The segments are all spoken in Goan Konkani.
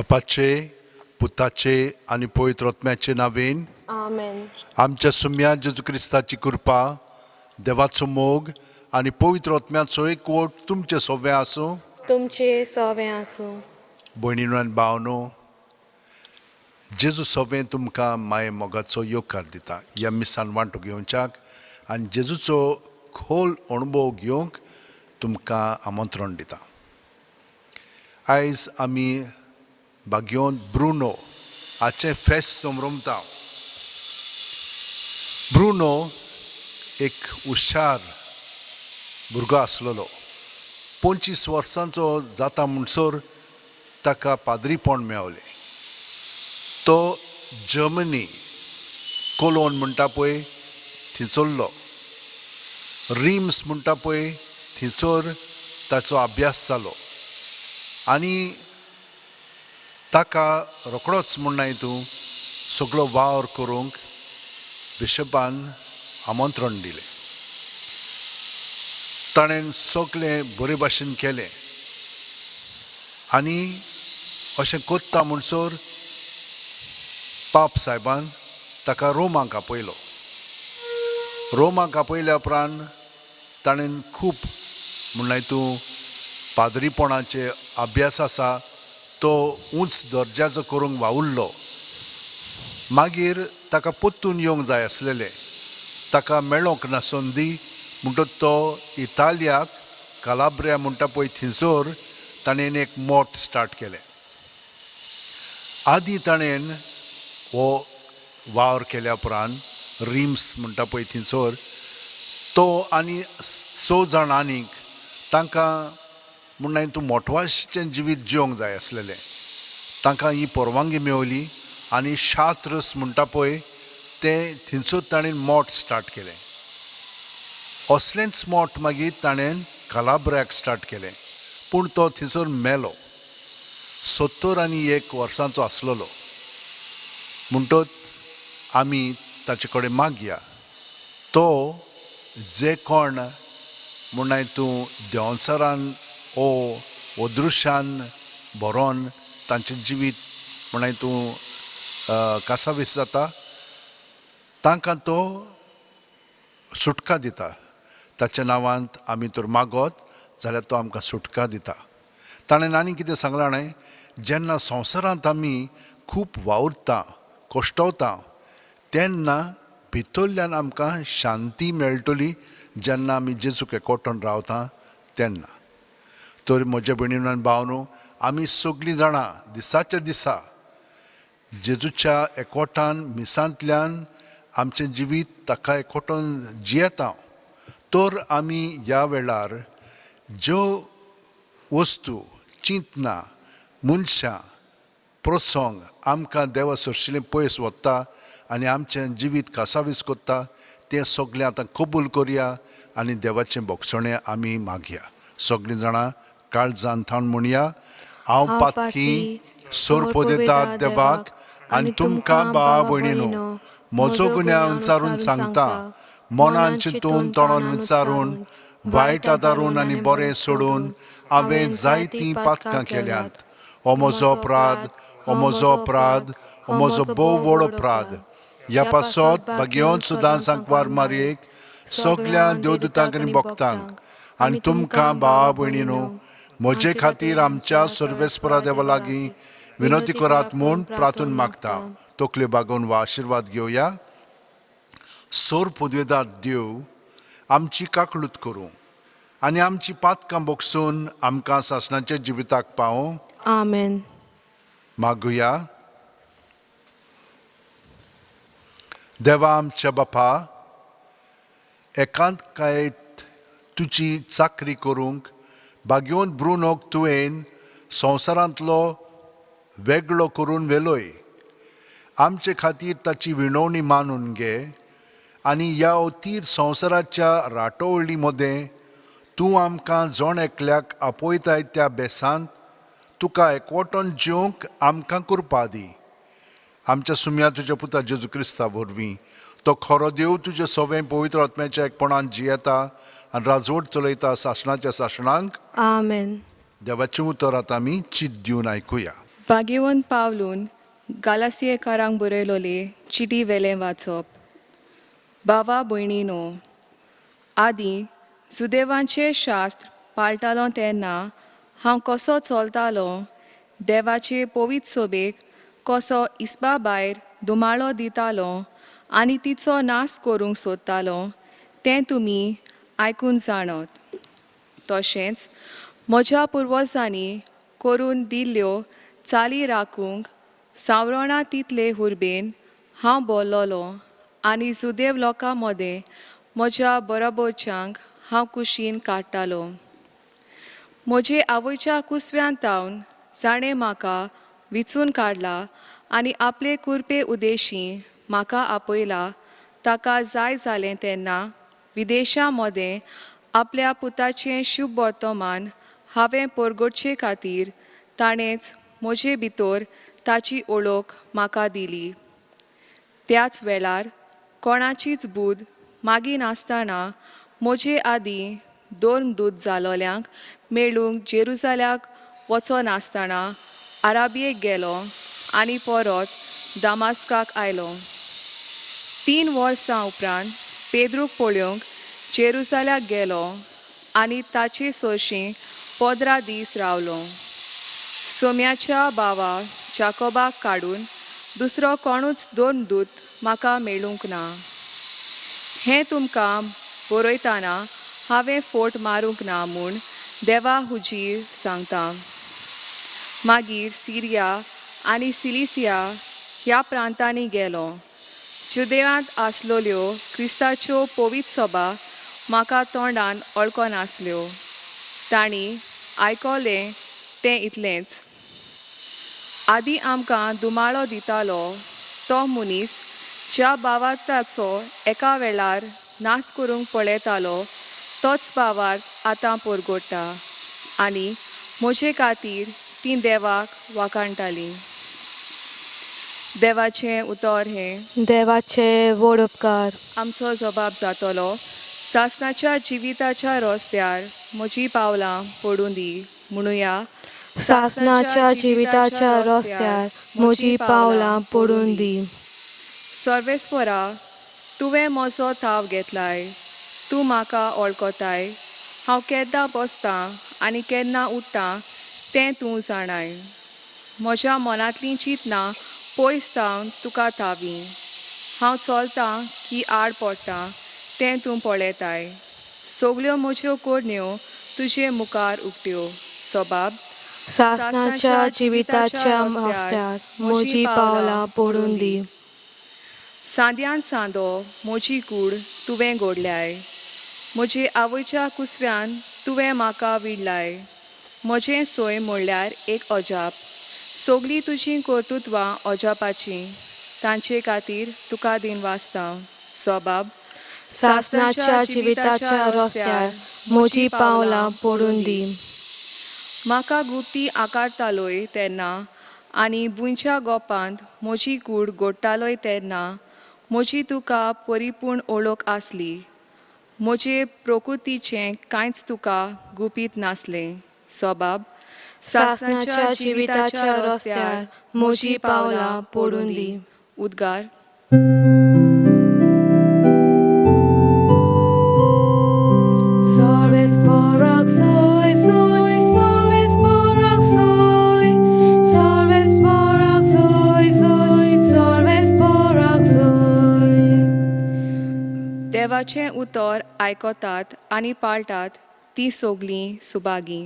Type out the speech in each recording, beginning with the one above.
बापाचे, पुताचे आनी पवित्र आत्म्याचे नावेन. आमेन. आमच्या सुम्या जेजू क्रिस्ताची कृपा, देवाचो मोग आनी पवित्र आत्म्याचो एकवट तुमचे सोवे आसूं. तुमचे सवे आसूं. भयणीनो आनी भावनो, जेजू सोवें तुमकां माये मोगाचो येवकार दिता. ह्या मिसान वांटो घेवच्याक आनी जेजूचो खोल अणभव घेवंक तुमकां आमंत्रण दिता. आयज आमी बागयोन ब्रुनो हाचें फेस्त समरमता. ब्रुनो एक हुशार भुरगो आसलेलो. 25 वर्सांचो जाता म्हणसर ताका पाद्रीपण मेवलें. तो जर्मनी कोलोन म्हणटा पळय थंयसरलो, रिम्स म्हणटा पळय थंयसर ताचो अभ्यास जालो आनी ताका रोखडोच म्हणनाय तूं सगळो वावर करूंक बिशपान आमंत्रण दिलें. ताणें सगळें बरे भाशेन केलें आनी अशें कोत्ता म्हणसर पाप सायबान ताका रोमाक आपयलो. रोमाक आपयल्या उपरांत ताणें खूब म्हणल्यार तूं पाद्रीपणाचे अभ्यास आसा तो उंच दर्जाचो करूंक वावुरलो. मागीर ताका परतून येवंक जाय आसलेलें, ताका मेळोंक ना संदी, म्हणटकच तो इतालियाक कालाब्रिया म्हणटा पळय थंयसर ताणें एक मोठ स्टार्ट केलें. आदी ताणें हो वावर केल्या उपरांत रिम्स म्हणटा पळय थंयसर तो आनी 6 जाण आनीक तांकां म्हणल्यार तूं मोटवाशें जिवीत जिवंक जाय आसलेलें. तांकां ही परवानगी मेवली आनी शात्रस म्हणटा पळय तें थंयसर ताणें मोठ स्टार्ट केलें. असलेंच मोठ मागीर ताणें कालाब्रियाक स्टार्ट केलें, पूण तो थंयसर मेलो. 71 वर्सांचो आसलेलो. म्हणटच आमी ताचे कडेन मागया, तो जे कोण म्हणल्यार तूं देंवचारान ओ अदृश्यान भरोन तांचें जिवीत म्हणल्यार तूं कासावीस जाता, तांकां तो सुटका दिता. ताच्या नांवांत आमी तर मागत जाल्यार तो आमकां सुटका दिता. ताणें आनी कितें सांगलां न्हय, जेन्ना संवसारांत आमी खूब वावुरता, कश्टवता, तेन्ना भितरल्यान आमकां शांती मेळटली जेन्ना आमी जेजूक एकवटून रावता तेन्ना. तर म्हज्या भयणीन आनी भावनो, आमी सगळीं जाणां दिसाच्या दिसा जेजूच्या एकवटान मिसांतल्यान आमचें जिवीत ताका एकवटून जियेता. तर आमी ह्या वेळार ज्यो वस्तू, चिंतना, मनशां, प्रसंग आमकां देवा सरशिलें पयस वता आनी आमचें जिवीत कासावीस करता तें सगळें आतां कबूल करया आनी देवाचें भोगसणें आमी मागया. सगळीं जाणां काळजान थावन म्हणया, हांव पातकी सोरपोदेदार देवाक आनी तुमकां भाव भयणीनो म्हजो गुन्यांव विचारून सांगता, मनान चिंतून तोंडान विचारून वायट आदारून आनी बरें सोडून हांवें जायतीं पातकां केल्यांत. हो म्हजो अपराध, हो म्हजो अपराध, हो म्हजो भोव व्हड अपराध. ह्या पासत भाग्योन सुद्दां सांकवार मारयेक, सगल्या देवदूतांक आनी भक्तांक आनी तुमकां भावा भयणीनो म्हजे खातीर आमच्या सर्वेस्परा देवा लागीं विनवती करात म्हूण प्रार्थून मागता. तकल्यो बागोवन वा आशिर्वाद घेवया. सोर पुदवेदार देव आमची काकळूत करूं आनी आमची पातकां बोगसून आमकां सासणाच्या जिविताक पावों. आमेन. मागुया. देवा आमच्या बापा, एकांतकायेत तुजी चाकरी करूंक बागयोन ब्रुनोक तुवें संवसारांतलो वेगळो करून व्हेलोय. आमचे खातीर ताची विणवणी मानून घे आनी ह्या अतीर संवसाराच्या राटोवळी मदें तूं आमकां जण एकल्याक आपयताय त्या बेसांत तुका एकवटून जिवंक आमकां कृपा दी. आमच्या सुम्या तुज्या पुता जेजू क्रिस्ता वरवीं, तो खरो देव तुजे सवें पवित्र आत्म्याच्या एकपणान जियेता आनी राजवट चलयता सासणाच्या सासणांक. आमेन. देवाचें उतर आतां आमी चित दिवन आयकुया. भाग्यवंत पावलून गालासियेकारांक बरयलोले चिटी वेलें वाचप. बावा भयणीनो, आदीं जुदेवांचें शास्त्र पाळटालो तेन्ना हांव कसो चलतालो, देवाचे पवित्र सोबेक कसो इस्पा भायर धुमाळो दितालो आनी तिचो नाश करूंक सोदतालो तें तुमी आयकून जाणत. तशेंच म्हज्या पुर्वजांनी करून दिल्ल्यो चाली राखूंक सावरणां तितले हुर्बेन हांव बोल्लोलो आनी जुदेव लोकां मदें म्हज्या बरोबरच्यांक हांव कुशीन काडटालो. म्हजे आवयच्या कुसव्यान तावन जाणें म्हाका विचून काडला आनी आपले कुरपे उदेशी म्हाका आपयला, ताका जाय जालें तेन्ना विदेशां मदें आपल्या पुताचें शुभ वर्तमान हांवें परगटचे खातीर ताणेंच म्हजे भितर ताची ओळख म्हाका दिली. त्याच वेळार कोणाचीच बूद मागिनासतना म्हजे आदीं धर्मदूत जालोल्यांक मेळूंक जेरुजाल्याक वचनासतना आराबियेक गेलो आनी परत दामास्काक आयलो. 3 वर्सां उपरांत पेद्रूक पळोवंक जेरुजाल्याक गेलो आनी ताचे सरशीं 15 दीस रावलो. सोम्याच्या भावा जाकोबाक काडून दुसरो कोणूच धर्मदूत म्हाका मेळूंक ना. हें तुमकां बरयतना हांवें फोट मारूंक ना म्हूण देवा हुजीर सांगता. मागीर सिरिया आनी सिलिसिया ह्या प्रांतांनी गेलो. जुदेवांत आसलोल्यो क्रिस्ताच्यो पवित्र सभा म्हाका तोंडान वळखनासल्यो. तांणी आयकलें तें इतलेंच. आदीं आमकां दुमाळो दितालो तो मनीस ज्या भावार्थाचो एका वेळार नाश करूंक पळयतालो तोच भावार्थ आतां परगट्टा आनी म्हजे खातीर तीं देवाक वाखाणटालीं. देवाचें उतर हें. देवाचे व्हड उपकार. आमचो जबाब जातलो. सासणाच्या जिविताच्या रस्त्यार म्हजीं पावलां पडूं दी म्हणुया. सासणाच्या जिविताच्या रस्त्यार म्हजीं पावलां पडूं दी. सर्वेस्परा, तुवें म्हजो थाव घेतलाय, तूं म्हाका वळखताय. हांव केन्ना बसतां आनी केन्ना उठ्ठां तें तूं जाणाय. म्हज्या मनांतलीं चिंतनां पयस सावन तुका थावीं. हांव चलतां की आड पडटां तें तूं पळयताय. सगल्यो म्हज्यो करण्यो तुजे मुखार उक्त्यो. सबाब. सासणाच्या जिविताच्या रस्त्यार म्हजीं पावलां पडूं दी. सांद्यान सांदो म्हजी कूड तुवें घडल्याय. म्हजे आवयच्या कुसव्यान तुवें म्हाका विडलाय. म्हजें सैम म्हणल्यार एक अजाप. सगळीं तुजीं कर्तुत्वां अजापाचीं. तांचे खातीर तुका दिनवासता. सबाब. सासणाच्या जिविताच्या रस्त्यार म्हजीं पावलां पडूं दी. म्हाका गुप्ती आकारतालोय तेन्ना आनी भुंयच्या गोपांत म्हजी कूड गोडटालोय तेन्ना म्हजी तुका परिपूर्ण ओळख आसली. म्हजे प्रकृतीचें कांयच तुका गुपीत नासलें. सबाब. सासणाच्या जिविताच्या रस्त्यार म्हजीं पावलां पडूं दी. उद्गार. देवाचें उतर आयकतात आनी पाळटात तीं सगलीं सुभागी.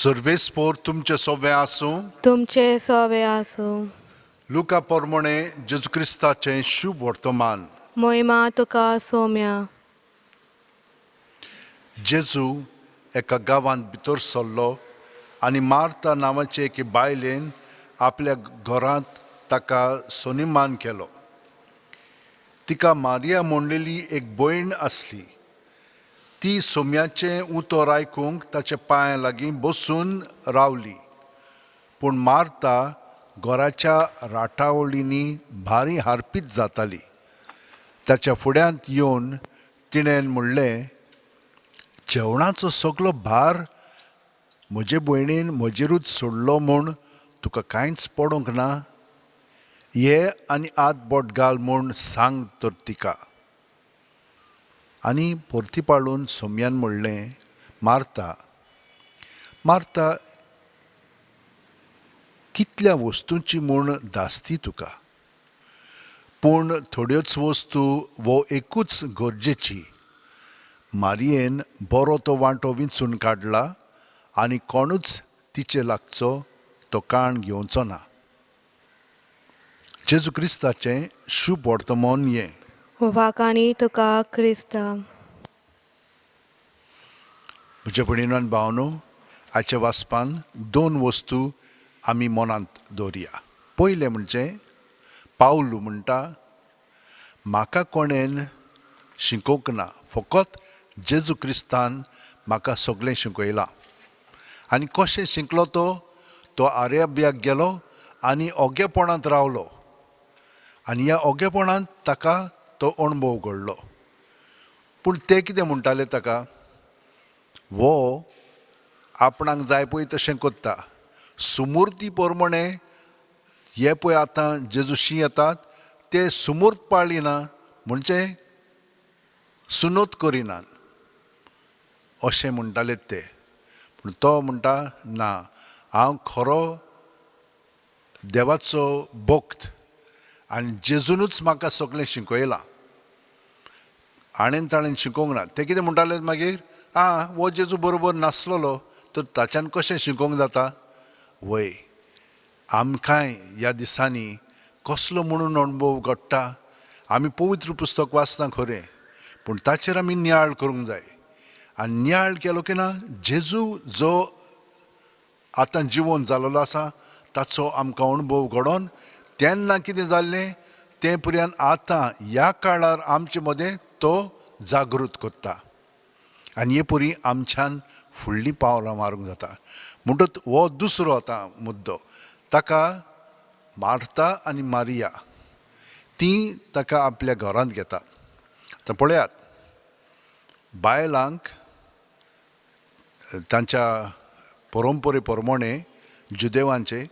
सर्वेस्पोर तुमचे सोवे आसूं. तुमचे सवे आसूं. लुका पोरमोणे जेजू क्रिस्ताचें शुभ वर्तमान. मोहिमा तुका सोम्या. जेजू एका गांवांत भितर सरलो आनी मार्ता नांवाचे एके बायलेन आपल्या घरांत ताका सोनिमान केलो. तिका मारिया म्हणलेली एक भयण आसली. ती सोम्याचें उतर आयकूंक ताच्या पांयां लागीं बसून रावली. पूण मार्ता घराच्या राटावळींनी भारी हारपीत जाताली. ताच्या फुड्यांत येवन तिणें म्हणलें, जेवणाचो सगलो भार म्हजे भयणीन म्हजेरूच सोडलो म्हूण तुका कांयच पडूंक ना? ये आनी आत बोट घाल म्हूण सांग तर तिका. आनी परती पाळून सोमयान म्हणलें, मार्ता मार्ता, कितल्या वस्तूंची म्हूण धास्ती तुका, पूण थोड्योच वस्तू वो एकूच गरजेची. मारयेन बरो तो वांटो विंचून काडला आनी कोणूच तिचे लागचो तो काण घेवचो ना. जेजू क्रिस्ताचें शुभ वर्तमान हें. वाकांनी तुका क्रिस्ता. म्हज्या भयणीन आनी भावनो, आयच्या वाचपान दोन वस्तू आमी मनांत दवरया. पयलें म्हणजे पावलू म्हणटा, म्हाका कोणेन शिकोवंक ना, फकत जेजू क्रिस्तान म्हाका सगळें शिकयलां. आनी कशें शिकलो तो? तो आरेबियाक गेलो आनी ओगेपणांत रावलो आनी ह्या ओगेपणांत ताका तो अणभव घडलो. पूण ते कितें म्हणटाले ताका, वो आपणाक जाय पळय तशें करता, सुमुर्ती प्रमाणे हे पळय आतां जेजूशी येतात ते सुमूर्त पाळिना, म्हणजे सुनोत करिनात अशें म्हणटाले ते. पूण तो म्हणटा, ना, हांव खरो देवाचो भक्त आनी जेजूनूच म्हाका सगळें शिकयलां, आणेन ताणें शिकोवंक ना. ते कितें म्हणटाले मागीर, आं हो जेजू बरोबर नासलेलो तर ताच्यान कशें शिकोवंक जाता? वय, आमकांय ह्या दिसांनी कसलो म्हणून अणभव घडटा. आमी पवित्र पुस्तक वाचना खरें, पूण ताचेर आमी नियाळ करूंक जाय. आनी नियाळ केलो की ना, जेजू जो आतां जिवन जाल्लो आसा ताचो आमकां अणभव घडोवन तेन्ना कितें जाल्लें तें पर्यंत आतां ह्या काळार आमचे मदें तो जागृत करता आनी हे परी आमच्यान फुडलीं पावलां मारूंक जाता. म्हणटच हो दुसरो आतां मुद्दो, ताका मार्ता आनी मारिया तीं ताका आपल्या घरांत घेतात. आतां पळयात, बायलांक तांच्या परंपरे प्रमाणे जुदेवांचे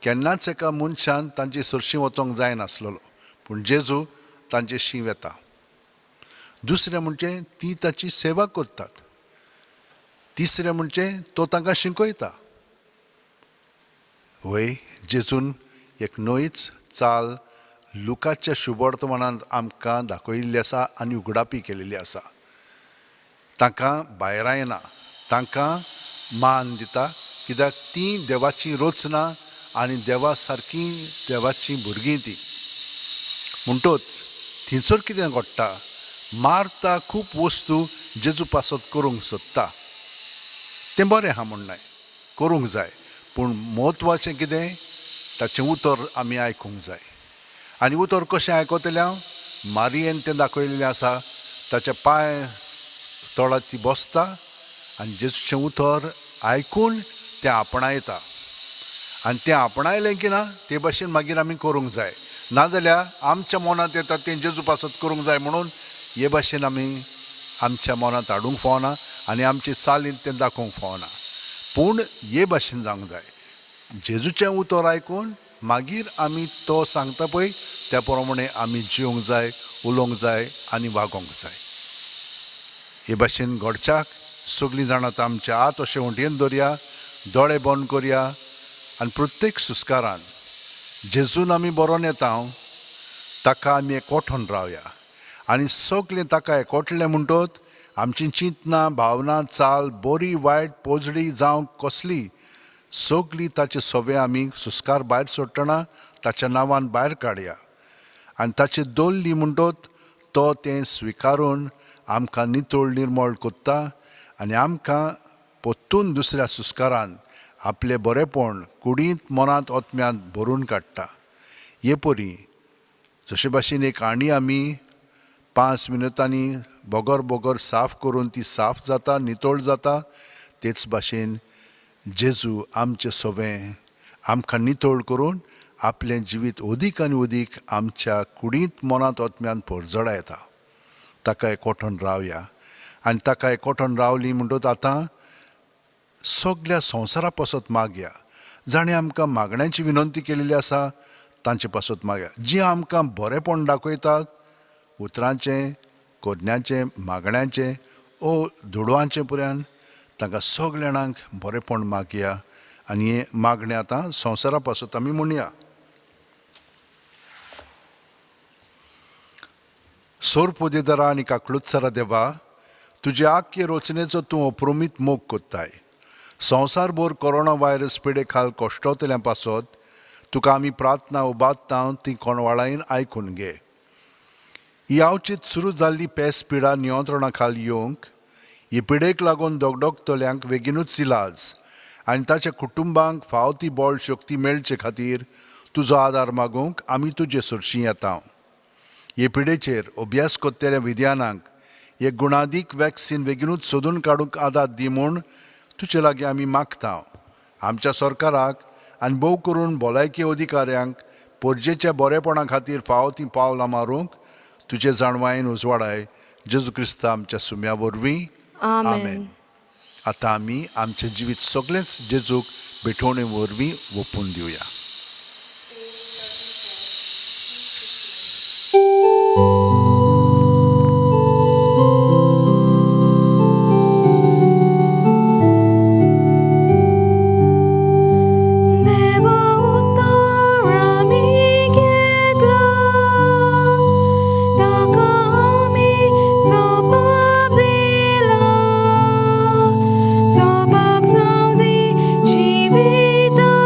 केन्नाच एका मनशान तांचे सरशीं वचोंक जायनासलेलो, पूण जेजू तांचे शीं वेता. दुसरें म्हणजे ती ताची सेवा करतात. तिसरें म्हणजे तो तांकां शिकयता. वय, जेजून एक न्हयच चाल लुकाच्या शुभवर्तमानांत आमकां दाखयल्ली आसा आनी उगडापी केलेली आसा. तांकां भायरां येना, तांकां मान दिता, कित्याक तीं देवाची रचना आनी देवा सारकी देवाचीं भुरगीं तीं. म्हणटच थंयसर कितें घडटा, मार्ता खूब वस्तू जेजू पासत करूंक सोदता, तें बरें आहा म्हण न्हय, करूंक जाय, पूण म्हत्वाचें कितें, ताचें उतर आमी आयकूंक जाय. आनी उतर कशें आयकतलें हांव? मारयेन तें दाखयलेलें आसा, ताच्या पांय तोळा ती बसता आनी जेजूचें उतर आयकून तें आपणायता. आनी तें आपणायलें की ना ते भाशेन मागीर आमी करूंक जाय, नाजाल्यार आमच्या मनांत येता तें जेजू पासत करूंक जाय म्हणून हे भाशेन आमी आमच्या मनांत हाडूंक फावना आनी आमचे चालींत तें दाखोवंक फावना. पूण हे भाशेन जावंक जाय, जेजूचें उतर आयकून मागीर आमी तो सांगता पळय त्या प्रमाणे आमी जिवंक जाय, उलोवंक जाय आनी वागोवंक जाय. हे भाशेन घडच्याक सगळीं जाणां आतां आमच्या हात अशें वंटयेन दवरया, दोळे बंद करया आनी प्रत्येक सुस्कारान जेजून आमी बरोवन येता ताका आमी एकवठून रावया आनी सगळें ताका एकवटलें म्हणटत आमची चिंतना, भावना, चाल, बरी वायट, पोजडी जावं कसली, सगळी ताचे सवे आमी सुस्कार भायर सोडटना ताच्या नांवान भायर काडया आनी ताचे दवरली म्हणटत तो तें स्विकारून आमकां नितळ निर्मळ करता आनी आमकां परतून दुसऱ्या सुस्कारान आपलें बरेंपण कुडींत, मनांत, आत्म्यांत भरून काडटा. हे परी जशे भाशेन एक हांडी आमी 5 मिनटांनी बगर बगर साफ करून ती साफ जाता, नितळ जाता, तेच भाशेन जेजू आमचें सवें आमकां नितळ करून आपलें जिवीत अदीक आनी अदीक आमच्या कुडींत मनांत आत्म्यान परजळायता. ताका एकवटून रावया आनी ताका एकवटून रावली म्हणटच आतां सगल्या संवसारा पासत मागया. जाणें आमकां मागण्यांची विनंती केलेली आसा तांचे पासत मागया. जीं आमकां बरेंपण दाखयतात उतरांचें, कोदण्याचें, मागण्यांचें ओ दुडवांचें पुऱ्यान तांकां सगल्या जाणांक बरेंपण मागया. आनी हें मागणें आतां संवसारा पासत आमी म्हणया. सोरपोदेदारा आनी काकलुत्सरा देवा, तुजे आख्खे रचनेचो तूं अप्रुमीत मोग कोत्ताय. संवसारभर कोरोना व्हायरस पिडे खाल कश्टवतल्या पासत तुका आमी प्रार्थना उबारता ती कोणवाळायन आयकून घे. ही आवचीत सुरू जाल्ली पेस पिडा नियंत्रणा खाल येवंक, ही पिडेक लागून दगदगतल्यांक बेगीनूच इलाज आनी ताच्या कुटुंबांक फाव ती बळ शक्ती मेळचे खातीर तुजो आदार मागूंक आमी तुजे सरशीं येता. हे पिडेचेर अभ्यास करतल्या विद्यानांक हे गुणादीक वॅक्सिन बेगीनूच सोदून काडूंक आदार दी म्हूण तुजे लागीं आमी मागता. आमच्या सरकाराक आनी भोव करून भलायकी अधिकाऱ्यांक पोरजेच्या बरेपणा खातीर फावो तीं पावलां मारूंक तुजे जाणवायेन उजवाडाय. जेजू क्रिस्ता आमच्या सुम्या वरवीं, आमेन. आतां आमी आमचें जिवीत सगळेंच जेजूक भेटवणे वरवीं ओपून दिवया. देवा उतर आमी घेतला, ताका आमी सोबाब दिला, सोबाब जावं दी जिविताचो,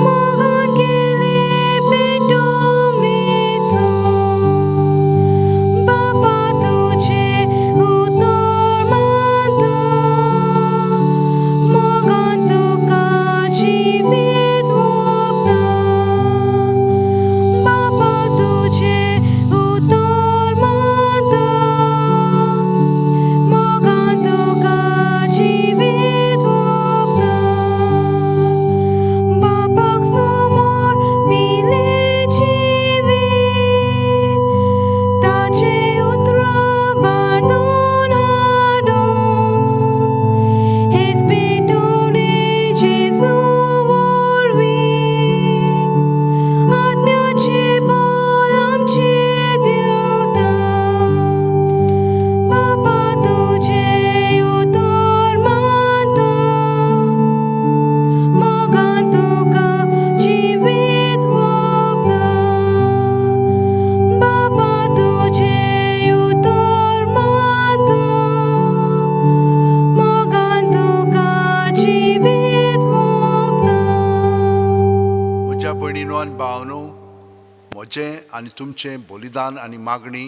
मोगान केले पेटवणेचो, बापा तुजें उतर मानता, मोगान तुका जिवीत ओंपता, बापा तुजें उतर मानता, मोगान तुका जिवीत ओंपता, बापाक समोर पिलें जिवीत, ताचें उतरां बांदून हाडून, हेच पेटवणे जेजू वरवीं, आत्म्याचें बळ आमचें देंवता, बापा तुजें उतर मानता, मोगान तुका जिवीत ओंपता, बापा तुजें उतर मानता, मोगान तुका जिवीत ओंपता. म्हज्या भयणीनो आनी भावनो, म्हजें आनी तुमचें बलिदान आनी मागणी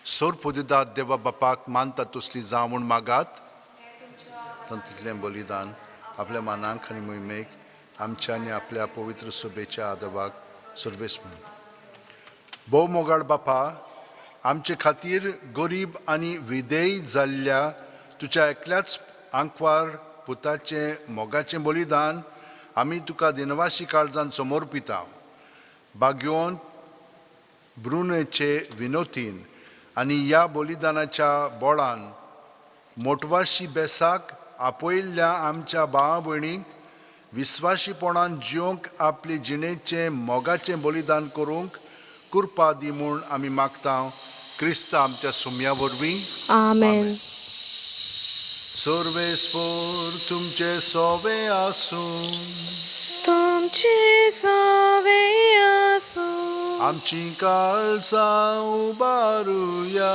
सोरपोदेदाद देवा बापाक मानता तसली जावं म्हूण मागात. तातूंतलें बलिदान आपल्या मानाक आनी मोहिमेक आमच्या आनी आपल्या पवित्र सभेच्या आदवाक सर्वेस म्हूण. भोव मोगाळ बापा, आमचे खातीर गरीब आनी विधेय जाल्ल्या तुज्या एकल्याच आंकवार पुताचें मोगाचें बलिदान आमी तुका दिनवाशी काळजान समर्पिता. भाग्योन ब्रुनेचे विनोतीन आनी ह्या बलिदानाच्या बोळान मोटवाशी बेसाक आपयल्ल्या आमच्या भावा भयणींक विस्वाशीपणान जिवंक आपले जिणेचें मोगाचें बलिदान करूंक कृपा दी म्हूण आमी मागता. क्रिस्त आमच्या सुम्या वरवीं, आमेन. सर्वेस्पोर तुमचे सोवे आसूं. तुमचे सवे आसूं. आमची काळजां उबारुया.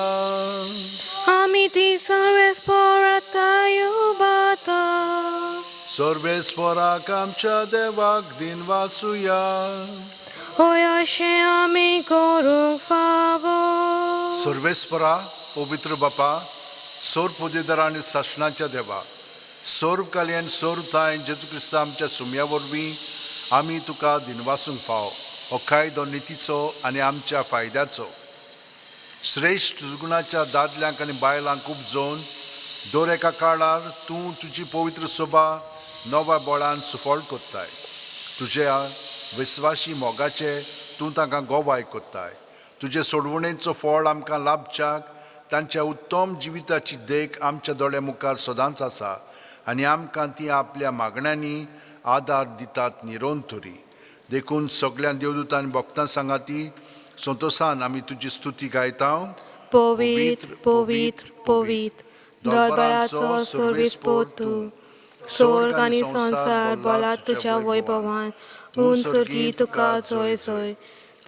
आमी ती सर्वेस्पोराताय उबाता. सर्वेस्पोराक आमच्या देवाक दिनवासुया. होय अशें आमी करूंक फावो. सर्वेस्परा, पवित्र बापा, सोर पोदेदारा आनी सासणाच्या देवा, सर्व कालयन सर्व थांय जेजू क्रिस्ता आमच्या सुम्या वरवीं आमी तुका दिनवासूंक फाव. हो कायदो नितीचो आनी आमच्या फायद्याचो. श्रेश्ठ सुगुणाच्या दादल्यांक आनी बायलांक उपजोवन दर एका काळार तूं तुजी पवित्र सभा नव्या बळान सुफळ कोत्ताय. तुज्या विस्वाशी मोगाचे तूं तांकां गोवाय कोत्ताय. तुजे सोडवणेचो फळ आमकां लाभच्याक तांच्या उत्तम जिविताची देख आमच्या दोळ्या मुखार सदांच आसा आनी आमकां ती आपल्या मागण्यांनी आदार दितात निरंतरी. देखून सगळ्या देवदूतांनी भक्तां सांगाती संतोसान आमी तुजी स्तुती गायता. पवित्र, पवित्र, पवित्र, दरबाराचो सर्वेस्पोर तूं, स्वर्ग आनी संवसार बोला तुज्या वैभवान. हून स्वर्गी तुका जय जय.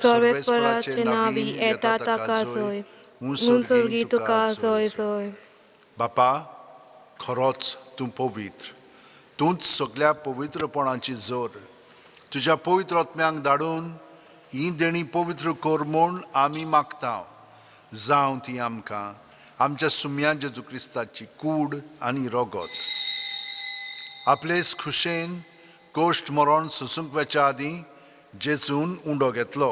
सर्वेस्पराचे नावी येता ताका जय. हून स्वर्गी तुका जय जय. बापा, खरोच तूं पवित्र, तूंच सगळ्या पवित्रपणाची जोर. तुज्या पवित्र आत्म्यांक धाडून ही देणी पवित्र कर म्हूण आमी मागता. जावं ती आमकां आमच्या सुम्या जेजू क्रिस्ताची कूड आनी रगत. आपलेच खुशेन कोश्ट मरण सोसूंक वेच्या आदीं जेजून उंडो घेतलो,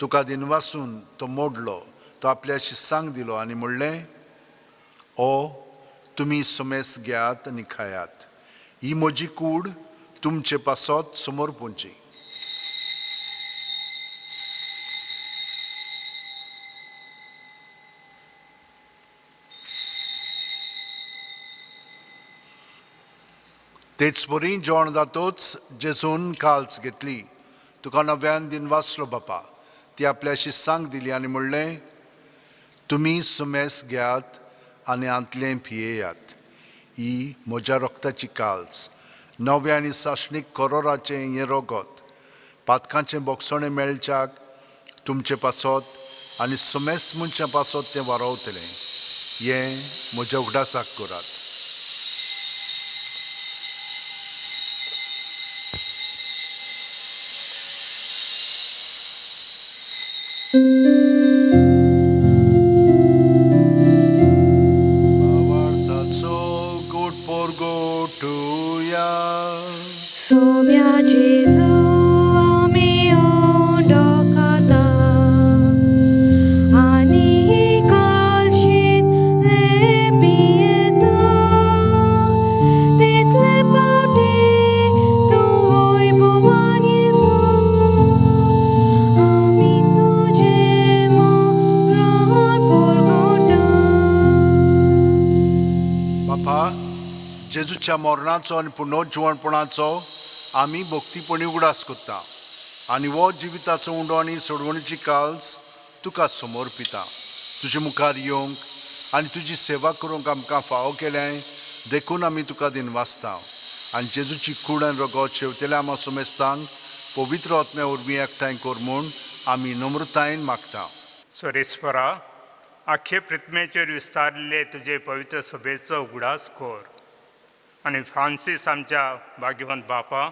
तुका दिनवासून तो मोडलो, तो आपल्या शिस्सांक दिलो आनी म्हणलें, ओ तुमी सुमेस घेयात आनी खायात, ही म्हजी कूड तुमचे पासत समोर पोंची. तेच परी जेवण जातोच जेजून काल्स घेतली, तुका नव्यान दिन वाचलो बापा, ती आपल्या शिस्सांक दिली आनी म्हणलें, तुमी सुमेस घेयात आनी आंतलें पियेयात, ही म्हज्या रक्ताची काल्स, नव्या आनी सासणीक करोराचें हें रगत, पातकांचें बोगसणें मेळच्याक तुमचे पासत आनी सुमेस मनशां पासत तें वारोवतलें, हें म्हज्या उगडासाक करात. भावार्थाचो गोट पोरगोटुया. सोम्या जेजू आमी उंडो खाता आनी कालशींतलें पियेता, तितले पावटी तूं वैभवान येसू, आमी तुजें मरण पोरगोटा. बापा, जेजूच्या मरणाचो आनी पुनर्जिवणपणाचो आमी भक्तीपणी उगडास करता आनी हो जिविताचो उंडो आनी सोडवणीची काल्स तुका समर्पिता. तुजे मुखार येवंक आनी तुजी सेवा करूंक आमकां फावो केलें देखून आमी तुका दिनवासता आनी जेजूची कूड आनी रगत शेवतेल्या आमा सुमेस्तांक पवित्र आत्म्या वरवीं एकठांय कर म्हूण आमी नम्रतायेन मागता. सोरेस्वरा, आख्खे पृथ्वेचेर विस्तारिल्ले तुजे पवित्र सभेचो उगडास कर आनी फ्रांसीस आमच्या भाग्यवंत बापा,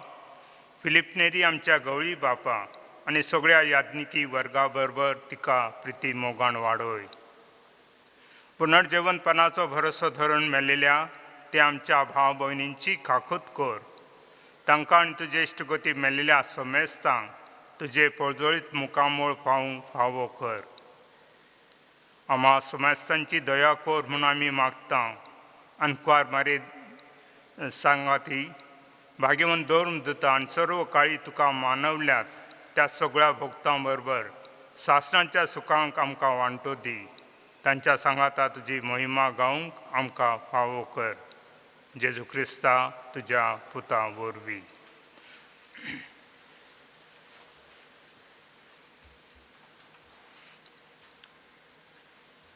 फिलिप नेरी आमच्या गवळी बापा आनी सगळ्या याज्ञिकी वर्गा बरोबर तिका प्रिती मोगान वाडय. पुनर्जीवनपणाचो भरोसो धरून मेल्लेल्या ते आमच्या भाव भयणींची खाखूत कर. तांकां आनी तुजे इश्टगती मेल्लेल्या समेस्तांक तुजे परजळीत मुखामळ पावूंक फावो कर. आमा समेस्तांची दया कर म्हूण आमी मागता. आनी मारे सांगाती भाग्यवंत धर्म दिता आनी सर्व काळी तुका मानवल्यात त्या सगळ्या भक्तां बरोबर सासणाच्या सुखांक आमकां वांटो दी. तांच्या सांगाता तुजी महिमा गावंक आमकां फावो कर. जेजू क्रिस्ता तुज्या पुता वरवीं.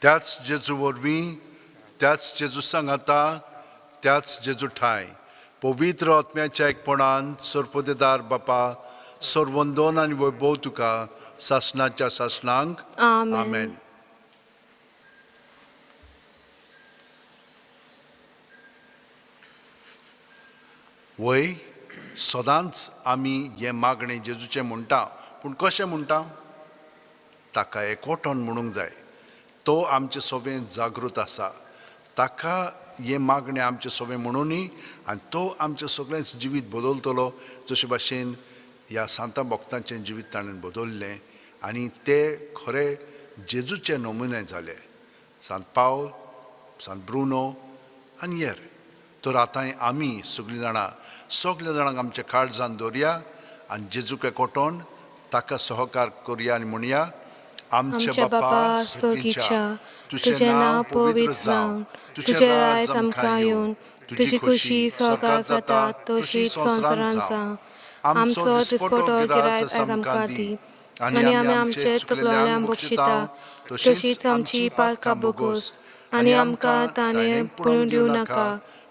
त्याच जेजू वरवीं, त्याच जेजू सांगाता, त्याच जेजू ठाय पवित्र आत्म्याच्या एकपणान सरपदेदार बापा सर्वंदोन आनी वैभव तुका सासणाच्या सासणांक. आमेन. आमेन. वय सदांच आमी हें मागणें जेजूचें म्हणटा, पूण कशें म्हणटा? ताका एकवटोन म्हणूंक जाय. तो आमचे सगळें जागृत आसा, ताका हें मागणें आमचें सगळें म्हणूनय आनी तो आमचें सगळेंच जिवीत बदलतलो, जशे भाशेन ह्या सांता भक्तांचें जिवीत ताणें बदललें आनी ते खरे जेजूचे नमुने जाले. सांत पावल, सांत ब्रुनो आनी हेर. तर आतांय आमी सगळीं जाणां सगल्या जाणांक आमच्या काळजान दवरया आनी जेजूक एकवटोन ताका सहकार करया आनी म्हणया, आमच्या बापा स्वर्गीच्या, तुजें नांव पवित्र जावं, तुजें राज आमकां येवन, तुजी खुशी स्वर्गात जाता तशीच संवसारांत जावं. आमचो दिसपटो गिरायक आयज आमकां दी, आनी आमी आमचे चुकलेल्यांक बक्षिता तशीच आमची पालकां बोगोस, आनी आमकां ताणें पळोवन दिवं नाका,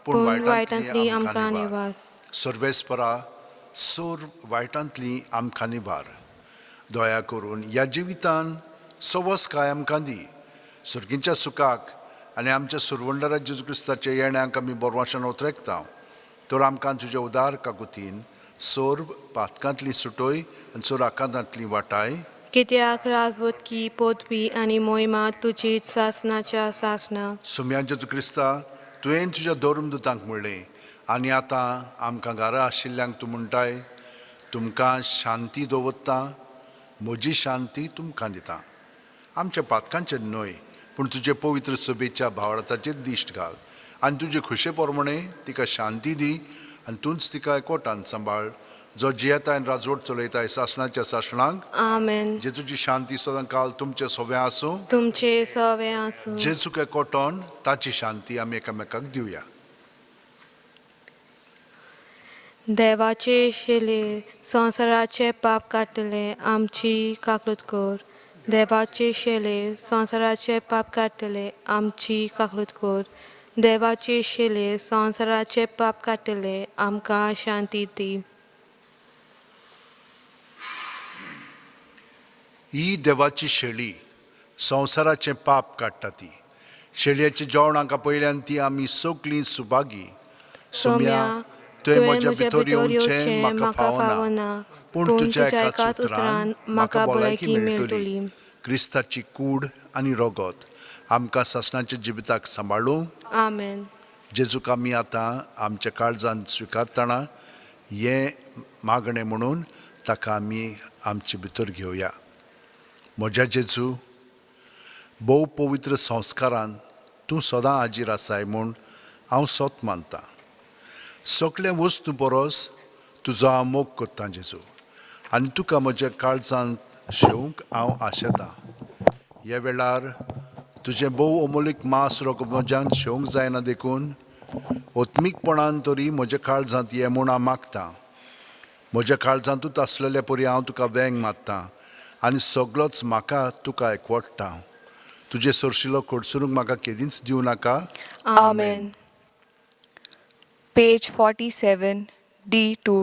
पूण वायटांतली आमकां निवार. सर्वेस्परा, सोर वायटांतली आमकां निवार. दया करून ह्या जिवितान सवस काय आमकां दी. सर्गींच्या सुखाक आनी आमच्या सुरवंडरा जेजू क्रिस्ताच्या येण्याक आमी बोरवाशान उतरेकता. तर आमकां तुज्या उदार काकुतीन सोर पातकांतली सुटोय आनी सोर आकांतांतली वाटाय. कित्याक राजवटकी पदवी आनी मोहिमा तुजी सासनाच्या सासना. सुम्या जेजू क्रिस्ता, तुवें तुज्या धर्मदुतांक म्हणलें आनी आतां आमकां घरा आशिल्ल्यांक तूं म्हणटाय, तुमकां शांती दवरता, म्हजी शांती तुमकां दिता. आमच्या पातकांचेर न्हय, पूण तुजे पवित्र सभेच्या भावार्थाचेर दिश्ट घाल आनी तुजे खुशे प्रमाणे तिका शांती दी आनी तूंच तिका एकवटान सांबाळ, जो जियेता आनी राजवट चलयताय सासणाच्या सासणांक. आमेन. जेजूची शांती सदां काल तुमचे सोवे आसूं. तुमचे सवे आसूं. जेजूक एकवटोन ताची शांती आमी एकामेकाक दिवया. देवाचे शेले संवसाराचे पाप काडटले, आमची काकूत कर. देवाचे शेले संवसाराचे पाप काडटले, आमची काकूत कर. देवाचे शेले संवसाराचे पाप काडटले, आमकां शांती दी. ही देवाची शेळी संवसाराचें पाप काडटा. ती शेळयेच्या जेवणाक पयल्यान ती आमी सगळीं सुभागी. सोम्या, तुवें म्हज्या भितर येवचें म्हाका फावना, पूण तुज्या एकाच उतरान म्हाका भलायकी मेळटली. क्रिस्ताची कूड आनी रगत आमकां सासणाच्या जिविताक सांबाळूं. आमेन. जेजूक आमी आतां आमच्या काळजान स्विकारतना हें मागणें म्हणून ताका आमी आमचे भितर घेवया. म्हज्या जेजू, भोव पवित्र संस्कारान तूं सदां हाजीर आसाय म्हूण हांव सत मानतां. सगळ्या वस्तू परस तुजो हांव मोग करतां जेजू, आनी तुका म्हज्या काळजान शेवंक हांव आशेतां. ह्या वेळार तुजें भोव अमोलीक मांस रोग म्हज्यान शेवंक जायना, देखून आत्मीकपणान तरी म्हज्या काळजांत ये म्हूण हांव मागतां. म्हज्या काळजांतूच आसलेल्या परी हांव तुका वेंग मारतां आनी सगळोच म्हाका तुका एकवटता. तुजें सरशिलो कडसरूंक म्हाका केदींच दिवं नाका. आमेन. Page 47, D2.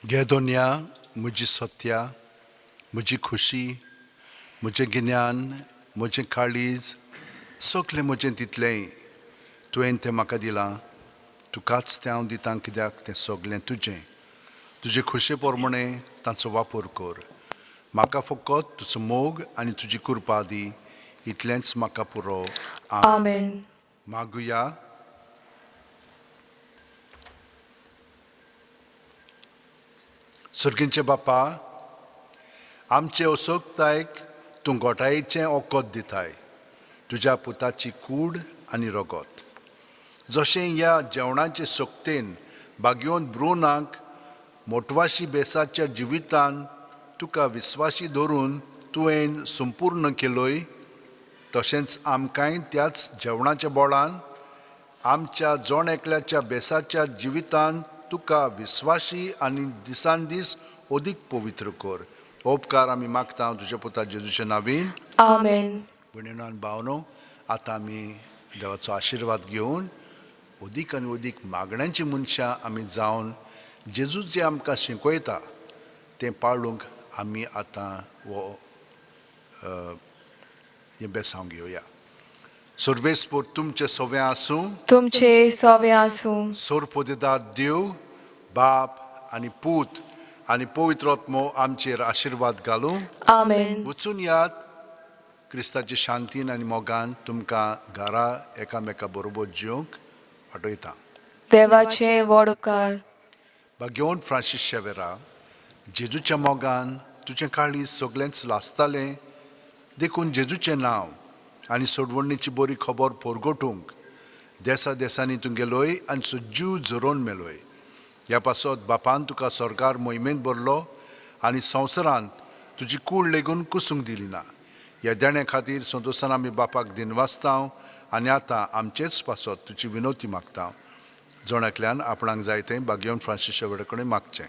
घे दोनया म्हजी सत्या, म्हजी खुशी, म्हजें गिन्यान, म्हजें काळीज, सगलें म्हजें तितलेंय तुवें तें म्हाका दिलां. तुकाच तें हांव दितां, कित्याक तें सगलें तुजें. तुजे खुशे प्रमाणे तांचो वापर कर. म्हाका फकत तुजो मोग आनी तुजी कृपा दी, इतलेंच म्हाका पुरो. आमेन. मागुया. सर्गींचे बापा, आमचे असोकतायक तूं गोठायेचें ओकद दिताय, तुज्या पुताची कूड आनी रगत. जशें ह्या जेवणाचे सक्तेन बागयोन ब्रुनाक मोटवाशी बेसाच्या जिवितान तुका विस्वाशी धरून तुवें संपूर्ण केलोय, तशेंच आमकांय त्याच जेवणाच्या बोळान आमच्या जण एकल्याच्या बेसाच्या जिवितान तुका विस्वाशी आनी दिसान दीस अदीक पवित्र कर. उपकार आमी मागता तुज्या पुता जेजूच्या नावीन. आमेन. भयणीनो आनी भावनो, आतां आमी देवाचो आशिर्वाद घेवन अदीक आनी अदीक मागण्यांची मनशां आमी जावन जेजू जें आमकां शिकयता तें पाळूंक आमी आतां हो हें बेसांव घेवया. सर्वेस्पोर तुमचें सवें आसूं. तुमचे सोवे आसूं. सोरपोदेदार देव बाप आनी पूत आनी पवित्र आत्मो आमचेर आशिर्वाद घालूं. आमेन. वचून यात क्रिस्ताचे शांतीन आनी मोगान तुमकां घरा एकामेका बरोबर जिवंक वाटयता. देवाचे व्हड उपकार. भाग्योन फ्रांसीस शेवेरा, जेजूच्या मोगान तुजें काळीज सगळेंच लासतालें, देखून जेजूचें नांव आनी सोडवणीची बरी खबर पोरगोटूंक देसा देसांनी तूं गेलोय आनी सज्जीव झरोवन मेलोय. ह्या पासत बापान तुका सरकार मोहिमेंत भरलो आनी संवसारांत तुजी कूड लेगून कुसूंक दिली ना. ह्या देण्या खातीर संतोशान आमी बापाक दिनवासता आनी आतां आमचेच पासत तुजी विनवती मागता. जण एकल्यान आपणाक जाय तें बागेवन फ्रांसीस शेवडे कडेन मागचें.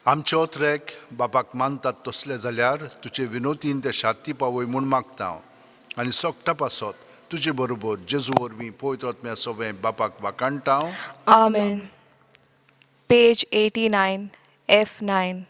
आमचे ओत्रेक बापाक मानतात तसले जाल्यार तुजे विनोतीन ते शाती पावय म्हूण मागता हांव आनी सोगटा पासत तुजे बरोबर जेजू वरवीं पवित्र आत्म्या सोवें बापाक वाखाणटा हांव. आमेन. Page 89, F9.